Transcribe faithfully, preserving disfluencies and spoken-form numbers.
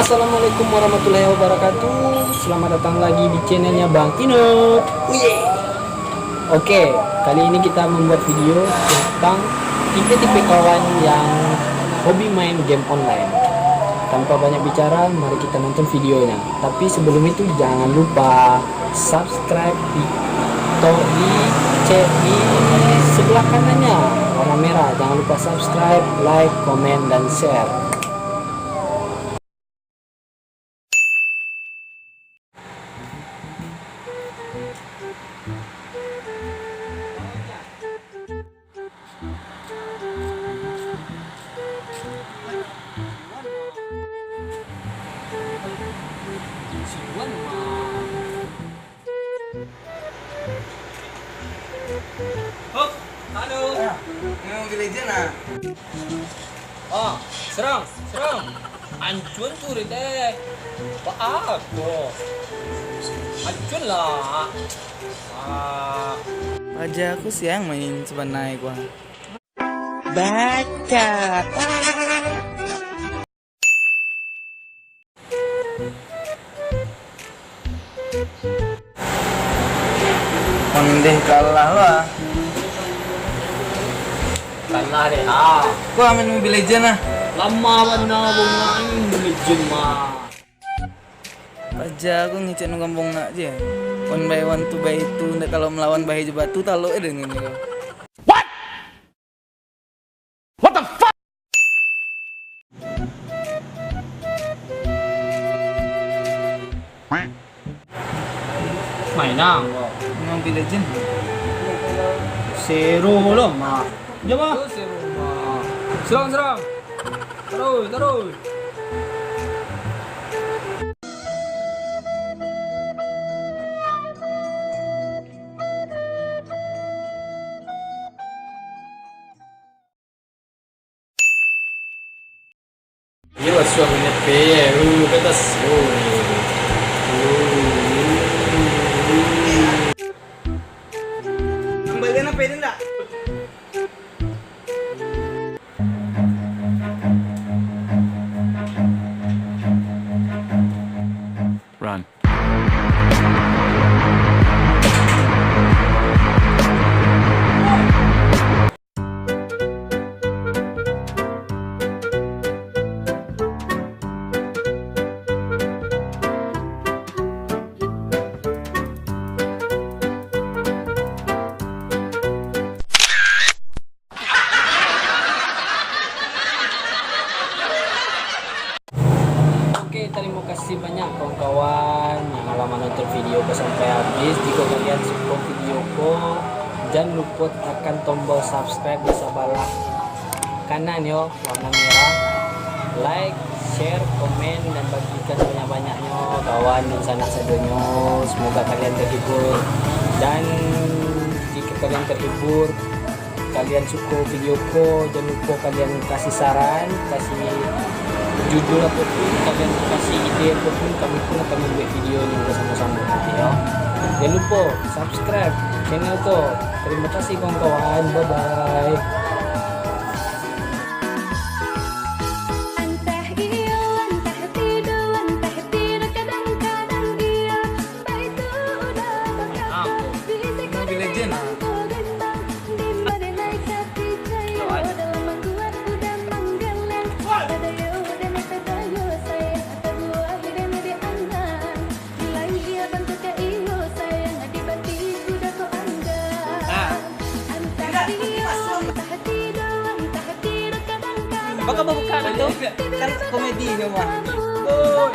Assalamualaikum warahmatullahi wabarakatuh. Selamat datang lagi di channelnya Bang Inut. Uye. Oke, kali ini kita membuat video tentang tipe-tipe kawan yang hobi main game online. Tanpa banyak bicara, mari kita nonton videonya. Tapi sebelum itu, jangan lupa subscribe di, to, di, cek di sebelah kanannya, warna merah. Jangan lupa subscribe, like, komen, dan share. Hop, halo. Ah, memang Mobile Legend ah. Ah, serang, serang. Ancun tu deh. Apa? Ancun lah. Ah. Paja aku siang main sabanai gua. Baca. Ondeh kalah lah. Kalah deh lah. Kau main Mobile Legend lah. Lama bana bunga ni Mobile Legend mah. Paja aku ngecek nu gampang nak je. One by one, two by two, ndak kalau melawan bahaya je batu talok eh dengan ni. What the fuck? Main lah. Memang Mobile Legend. Seru lo mah. Jom ah. Seru mah. Serang, serang. Terus, terus. Iyo, suaminyo P, uh, ke atas. Uh. Kambalian P tu ndak? Run. Oke, tarimo kasih banyak kawan-kawan yang lah manonton video ko sampai habis. Jikok kalian suko video ko, jan lupo tekan tombol subscribe di sabalah kanan yo, warna merah. Like, share, komen, dan bagikan banyak-banyaknyo kawan dan sanak sadonyo. Semoga kalian terhibur. Dan jika kalian terhibur, kalian suko video ko, jan lupo kalian kasih saran, kasih judul ataupun kalian kasih ide ataupun kami pun akan membuat video ni bersama-sama nanti yo. Jan lupo subscribe channel ko. Terima kasih kawan-kawan. Bye bye. Antah iyo, antah tido, antah tido, kadang-kadang iyo, baitu udah bakal. Mobile Legend ah. Baka babuka tu. Kan komedi nyo mah. Oh.